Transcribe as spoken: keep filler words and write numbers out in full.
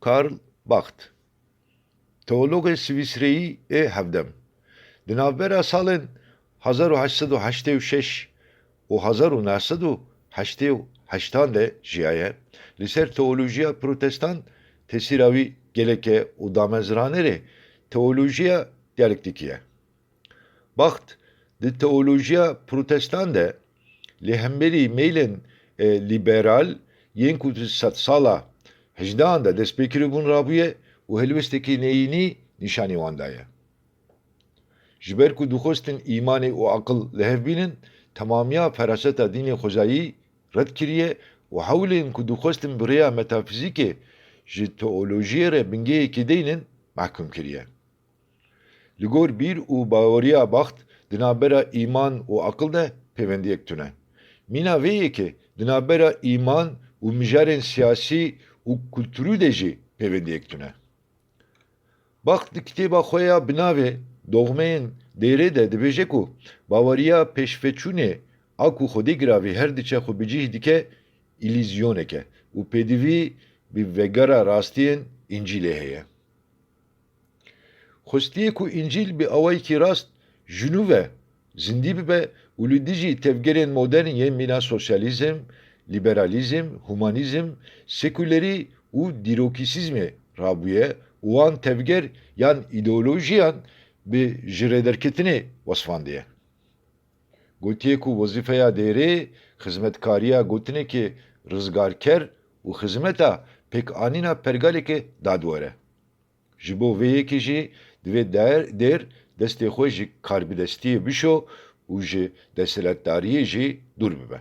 Karl Barth, teologê Swîsreyî ê hevdem, di navbera salên hezar û heşt sed û heştê û şeş û hezar û neh sed û heştê û heştan de jiyaye, li ser teolojiya protestan tesîra wî gelek e û damezranerê teolojiya diyalektîkî ye. Barth di teolojiya protestan de li hemberî meylên, e, lîberal yên ku di sedsala hejdehan de dest pê kiribûn rabûye û helwestekî neyînî nîşanî wan daye. Ji ber ku dixwestin îmanê û aqil li hev bînin, temamiya feraseta dînê xwezayî red kiriye û hewlên ku dixwestin bi rêya metafîzîkê ji teolojiyê re bingehekê deynin, mehkûm kiriye. Li gor bîr û baweriya Barth di navbera îman û aqil de pêwendiyek tune. Mîna vê yekê di navbera îman û mijarên siyasî û kulturî de jî pêwendiyek tune. Barth di kitêba xwe ya bi navê Dogmeyên Dêrê de dibêje ku baweriya pêşveçûnê a ku Xwedê giravî her diçe xwe bi cih dike, îlîzyonek e û pêdivî bi vegera rastiyên Încîlê heye. Xwestiye ku Încîl bi awayekî rast ji nû ve zindî bibe û li dijî tevgerên modern yên mîna sosyalîzm, lîberalîzm, humanîzm, sekulerî û dîrokîsîzmê rabûye û wan tevger yan îdeolojiyan bi ji rê derketinê wesfandiye. Gotiye ku wezîfeya dêrê xizmetkariya gotinekê rizgarker û xizmeta pêkanîna pergaleke dadwer e. Ji bo vê yekê jî divê der-, dêr destê xwe ji karbidestiyê bişo û ji desthilatdariyê jî dûr bibe.